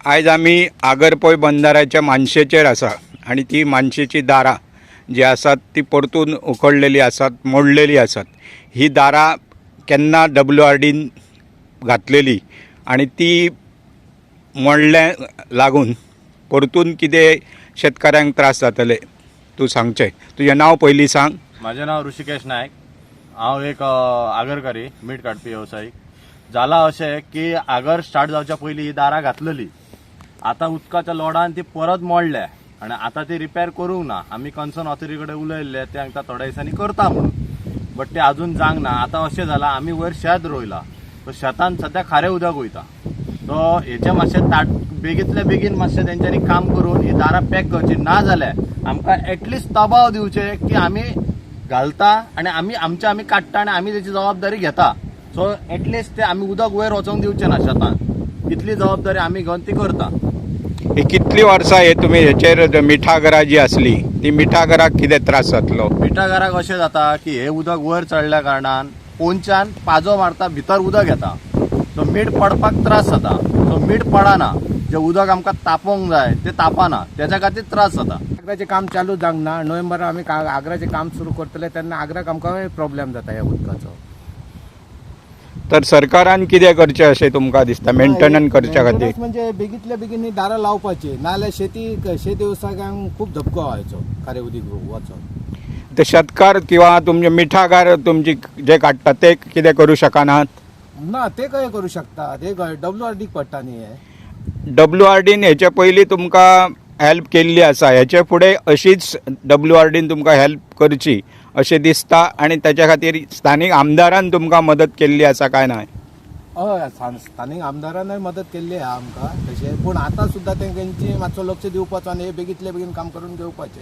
आयज आमी आगरपोय बंदाराच्या मानशेचेर आसा आनी ती मानशेची दारां जी आसात ती परतून उखडलेली आसात, मोडलेली आसात. ही दारां केन्ना डब्ल्यू आर डीन घातलेली आनी ती मोडल्या लागून परतून कितें शेतकाऱ्यांक त्रास जातले, तूं सांगचें. तुजें नांव पयलीं सांग. माझे नाव ऋषिकेश नायक. हांव एक आगरकारी, मीठ काडपी वेवसायीक. जाला अशें की आगर स्टार्ट जावच्या पयलीं ही दारां घातलेली. आतां उदकाच्या लोडान ती परत मोडल्या आनी आतां ती रिपेर करूंक ना. आमी कन्सर्न ऑथॉरिटी कडेन उलयल्ले, ते सांगता थोड्या दिसांनी करता म्हणून, बट ते अजून जावंक ना. आतां अशें जालां, आमी वयर शेत रोयलां, सो शेतान सद्या खारें उदक वयता. सो हेचें मातशें ताट बेगींतल्या बेगीन मातशें तेंच्यांनी काम करून ही दारां पॅक करची, ना जाल्यार आमकां एटलिस्ट दबाव दिवचे की आमी घालता आनी आमी आमचे आमी काडटा आनी आमी तेची जबाबदारी घेता. सो एटलिस्ट ते आमी उदक वयर वचोंक दिवचे ना शेतान, इतली जबाबदारी आमी घेवन ती करता. ही कितलीं वर्सां हे तुमी हेचेर मिठागरां जी आसली ती मिठागराक कितें त्रास जातलो? मिठागराक अशें जाता की हे उदक वयर चडल्या कारणान पोंच्यान पाजो मारता, भितर उदक येता, सो मीठ पडपाक त्रास जाता. सो मीठ पडना, जे उदक आमकां तापोवंक जाय ते तापना, तेच्या खातीर त्रास जाता. आग्राचें काम चालू जावंक ना. नोव्हेंबराक आमी आग्राचें काम सुरू करतले तेन्ना आग्राक आमकां प्रॉब्लेम जाता ह्या उदकाचो. तर सरकारान कितें करचें अशें तुमकां दिसता मेंटेनन्स करच्या खातीर? Maintenance म्हणजे बेगीतल्या बेगीन ही दारां लावपाची, नाजाल्यार शेती शेत वेवसायांक खूब धपको व्हायचो खारें उदीक वचोन. ते शेतकार किंवा तुमचे मिठागार तुमची जे काडटा ते कितें करूं शकनात? ना, ते कशें करूं शकता? ते डब्ल्यू आर डीक पडटा न्ही हें. डब्ल्यू आर डीन हेचे पयलीं तुमकां हेल्प केल्ली आसा, हेचे फुडें अशीच डब्ल्यू आर डीन तुमकां हेल्प करची अशें दिसता आनी ताच्या खातीर स्थानीक आमदारान तुमकां मदत केल्ली आसा काय ना? हय, स्थानीक आमदारानय मदत केल्ली आहा आमकां तशें, पूण आतां सुद्दां तेंची मातसो लक्ष दिवपाचो आनी हे बेगीतल्या बेगीन काम करून घेवपाचें.